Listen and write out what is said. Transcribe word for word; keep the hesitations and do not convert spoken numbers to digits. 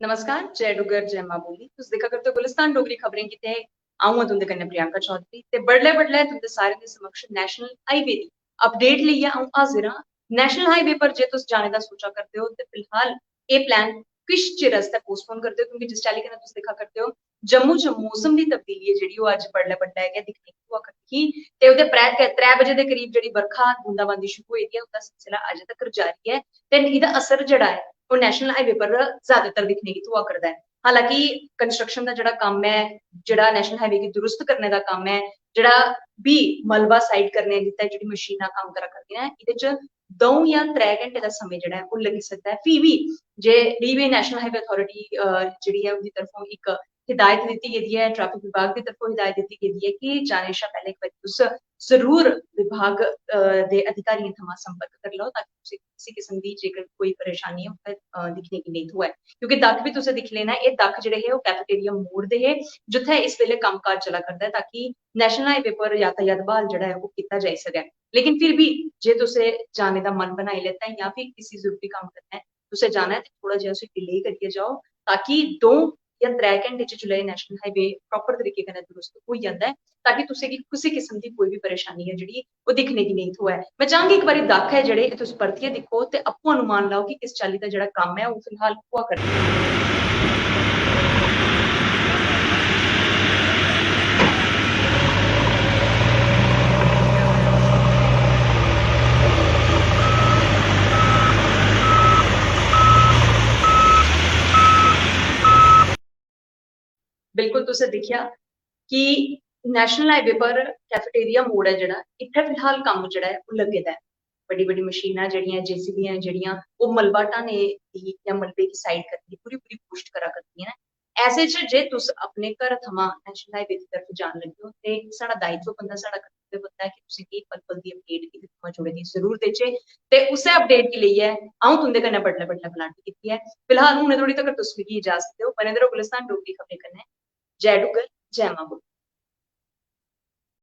नमस्कार, जय डुग्गर, जय मां बोली। तुस दिक्खा करदे ओ गुलिस्तान डोगरी खबरें गी ते अ'ऊं आं तुं'दे कन्नै प्रियंका चौधरी। ते बडलै बडलै तुं'दे सारें दे समक्ष नेशनल हाईवे दी अपडेट लेइयै अ'ऊं हाजिर आं। नेशनल हाईवे पर जे तुस जाने दा सोचा करदे ओ ते फिलहाल एह् प्लान किश चिर आस्तै पोस्टपोन करदे ओ, क्योंकि जिस चाल्ली कन्नै तुस दिक्खा करदे ओ जम्मू च मौसम दी तब्दीली ऐ जेह्ड़ी ओह् अज्ज बडलै बडलै गै दिक्खने गी थ्होआ करदी ही। ते ओह्दे परैंत गै त्रै बजे दे करीब जेह्ड़ी बरखा बूंदाबांदी शुरू होई दी ऐ, ओह्दा सिलसिला अज्ज तक्कर जारी ऐ। ते एह्दा असर जेह्ड़ा ऐ ओह् नेशनल हाईवे पर ज्यादातर दिक्खने गी थ्होआ करदा ऐ। हालांकि कंस्ट्रक्शन दा जेह्ड़ा कम्म ऐ, जेह्ड़ा नेशनल हाईवे गी दुरुस्त करने दा कम्म ऐ, जेह्ड़ा बी मलबा साइड करने गित्तै जेह्ड़ी मशीनां कम्म करा करदियां न, एह्दे च द'ऊं जां त्रै घैंटे दा समें जेह्ड़ा ऐ ओह् लग्गी सकदा ऐ। फ्ही बी जे जेह्ड़ी बी नेशनल हाईवे अथॉरिटी जेह्ड़ी ऐ उं'दी तरफों इक हिदायत दित्ती गेदी ऐ, ट्रैफिक विभाग दी तरफों हिदायत दित्ती गेदी ऐ कि जाने शा पैह्ले इक बारी तुस जरूर विभाग अ, दे अधिकारियें थमां संपर्क करी लैओ ताकि तुसें किसी किस्म दी जेकर कोई परेशानी होऐ अ, दिक्खने गी नेईं थ्होऐ, क्योंकि दक्ख बी तुसें दिक्खी लेना, एह् दक्ख जेह्ड़े हे ओह् कैफेटेरिया मोड़ दे हे, जित्थै इस बेल्लै कम्मकाज चला करदा ऐ ताकि नेशनल हाईवे पर यातायात ब्हाल जेह्ड़ा ऐ ओह् कीता जाई सकै। लेकिन फिर बी जे तुसें जाने दा मन बनाई लैता ऐ जां फिर किसी जरूरी कम्म कन्नै तुसें जाना ऐ ते थोह्ड़ा जेहा उसी डिले करियै जाओ, ताकि दो जां त्रै घैंटे च जिसलै नेशनल हाईवे प्रॉपर तरीके कन्नै दुरुस्त होई जंदा ऐ, ताकि तुसें गी कुसै किस्म दी कोई बी परेशानी ऐ जेह्ड़ी ओह् दिक्खने गी नेईं थ्होऐ। में चाह्‌ङ इक बारी दक्ख ऐ जेह्ड़े एह् तुस परतियै दिक्खो ते आपूं अनुमान लाओ कि किस चाल्ली दा जेह्ड़ा कम्म ऐ ओह् फिलहाल होआ करदा ऐ। बिल्कुल तुसें दिक्खेआ कि नेशनल हाईवे पर कैफेटेरिया मोड़ ऐ जेह्ड़ा, इत्थै फिलहाल कम्म जेह्ड़ा ऐ ओह् लग्गे दा ऐ। बड्डी बड्डी मशीनां जेह्ड़ियां जेसीबी ऐ जेह्ड़ियां ओह् मलबा ढाने दी जां मलबे गी साइड करने दी पूरी पूरी कोशट करा करदियां न। ऐसे च जे तुस अपने घर थमां नेशनल हाईवे दी तरफ जान लगे ओ ते साढ़ा दायित्व बनदा, साढ़ा कर्तव्य बनदा ऐ कि तुसें गी पल पल दी अपडेट इत्थुआं जुड़े दी जरूर देचै। ते उस्सै अपडेट गी लेइयै अ'ऊं तुं'दे कन्नै बडलै बडलै मलाटी कीती ऐ। फिलहाल हुनै धोड़ी तगर तुस मिगी इजाजत देओ, बने दे र'वो गुलिस्तान डोगरी खबरें कन्नै। जय डुग्गर, जय मां बोली।